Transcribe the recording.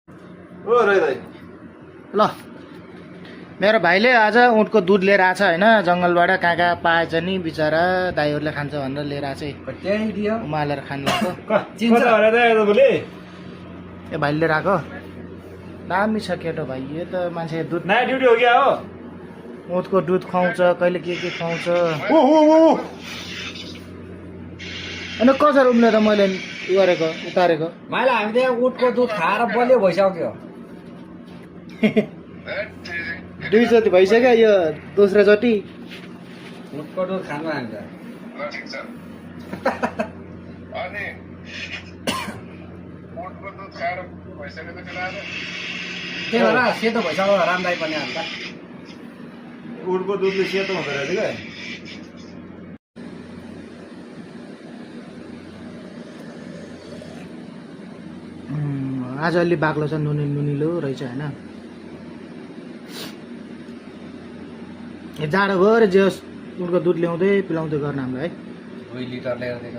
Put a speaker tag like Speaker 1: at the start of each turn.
Speaker 1: ओ रे दाइ
Speaker 2: ल मेरो भाइले आज ऊँटको दुध लिएर आछ होइन जङ्गलबाट कहाँ कहाँ पाएछ नि बिचरा दाइहरूले खान्छ भनेर लिएर आछ
Speaker 3: त्यही दियो
Speaker 2: उमालेर खानु लाग्यो
Speaker 1: कता होला दाइ आज भोलि
Speaker 2: ए भाइले लिएर आएको दामी छ केटो भाइ यो त मान्छे दुध
Speaker 1: नाइट ड्युटी हो क्या हो
Speaker 2: ऊँटको दुध खुवाउँछ कहिले के खुवाउँछ
Speaker 1: ओ ओ ओ
Speaker 2: अनि कसरी उम्लेर मैले गरेको उतारेको
Speaker 3: मैले हामी त्यहाँ उठको दुध खाएर बलियो भइसक्यो
Speaker 2: दुईचोटि भइसक्यो यो दोस्रो चोटि
Speaker 3: उठको दुध खानु हामी त
Speaker 4: अनि उठको दुध खाएर भइसकेपछि लानु
Speaker 3: त्यही भएर सेतो भइसक्यो रामदाई पनि अन्त
Speaker 1: उडको दुधले सेतो हुँदो रहेछ क्या
Speaker 2: आज अलि बाक्लो छ नुनिलो रहेछ होइन जाडो भयो र जे ऊँटको दुध ल्याउँदै पिलाउँदै गर्न हामीलाई है
Speaker 3: 2 लिटर ल्याएर दिएको